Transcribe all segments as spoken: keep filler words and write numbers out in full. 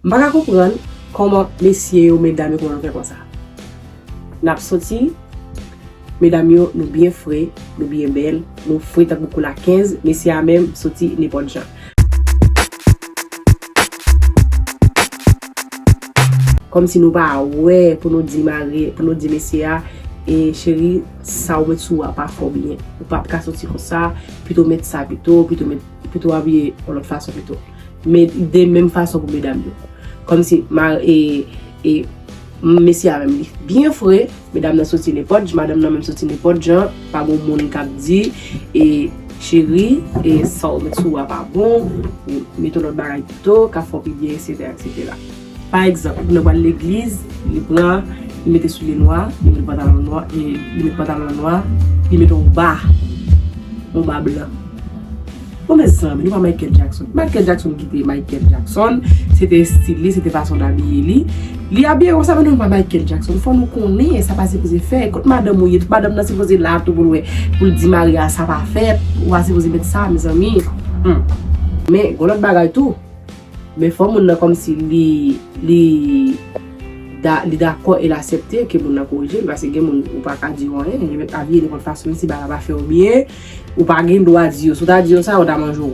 M pa ka konprann kòman mesye yo, medam yo, kòman nou fè konsa. N ap soti, medam yo, nou byen fre, nou byen bèl, nou fre tankou koula kenz, mesye a menm soti nenpòt jan. Kòmsi nou pa wè pou nou di mari, pou nou di mesye a, e cheri, sa ou met sou a pa fè w byen. Ou p ap ka soti konsa, pito met sa pito, pito met, pito abiye yon lòt fason pito. Men de menm fason pou medam yo. Kòmsi ma, e, e, mesye a menm li byen fre, medam nan soti nenpòt, madanm nan menm soti nenpòt jan, pa gon moun k ap di, e, cheri, e, sa w met sou a pa bon, e, mete yon lòt bagay pito, k ap fè w pi byen, etsetera, etsetera. Pa egzanp, moun nan pral legliz, li pran, li mete soulye nwa, li mete pantalon nwa, e, li mete pantalon nwa, li mete yon ba, yon ba blan. Bon, mezanmi, nou pa Michael Jackson. Michael Jackson ki te Michael Jackson, se te estil li, se te fason l abiye li. Li abiye konsa, men nou pa Michael Jackson. Fò nou konnen sa pa sipoze fè. Kot madanm ou ye? Madanm nan sipoze la tou pou l wè, pou l di mari a sa pa fèt, ou pa sipoze met sa, mezanmi. Hmm. Men, gon lòt bagay tou. Men fò moun nan kòmsi li, li, da, li dakò e l aksepte ke moun nan korije l, paske gen moun ou pa ka di yo anyen, yo mèt abiye nenpòt fason, menm si bagay la pa fè yo byen, ou pa gen dwa di yo. Si w ta di yo sa, yo ta manje w.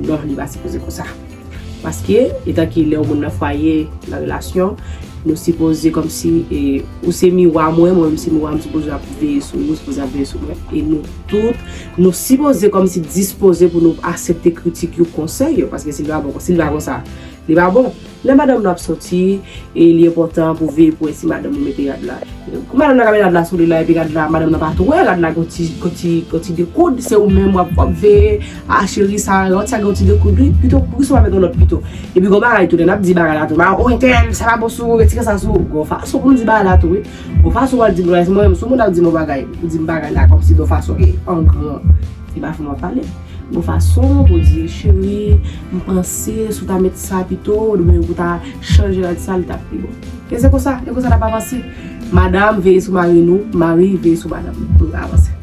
Non, li pa sipoze konsa. Paske, etan ke lè yon moun nan fwaye, nan relasyon, nou sipoze kòmsi, e, ou se miwa mwen, mwen menm se miwa, m sipoze ap veye sou ou, ou sipoze ap veye sou mwen. E nou tout, nou sipoze kòmsi dispoze pou nou aksepte kritik yo, konsèy yo, paske si l pa bon, si l pa konsa, li pa bon. Lè madanm nou ap soti, e li enpòtan pou veye pou wè si madanm ou mete rad la. Kou madanm nan ka mete rad la sou li la, epi rad la, madanm nan pa tou wè, rad la gon ti, gon ti, gon ti dekoud, se ou menm w ap, w ap veye, a cheri, sa, rad sa gon ti dekoud, wi, pito, poukisa w pa mete yon lòt pito? Epi gon bagay tou, lè n ap di bagay la tou, ma, o entèl, sa pa bon sou ou, retire sa sou ou. Gon fason pou nou di bagay la tou, wi. Gon fason w al di moun la, si mwen menm, si yon moun ap di m yon bagay, ou di m bagay la, kòmsi gon fason ke, an gran, se pa fè m ap pale. Gon fason pou di, cheri, m panse si w ta met sa pito, oubyen pou w ta chanje rad sa, li t ap pi bon. E se konsa, e konsa n ap avanse. Madanm, veye sou mari nou, mari, veye sou madanm nou, pou nou ka avanse.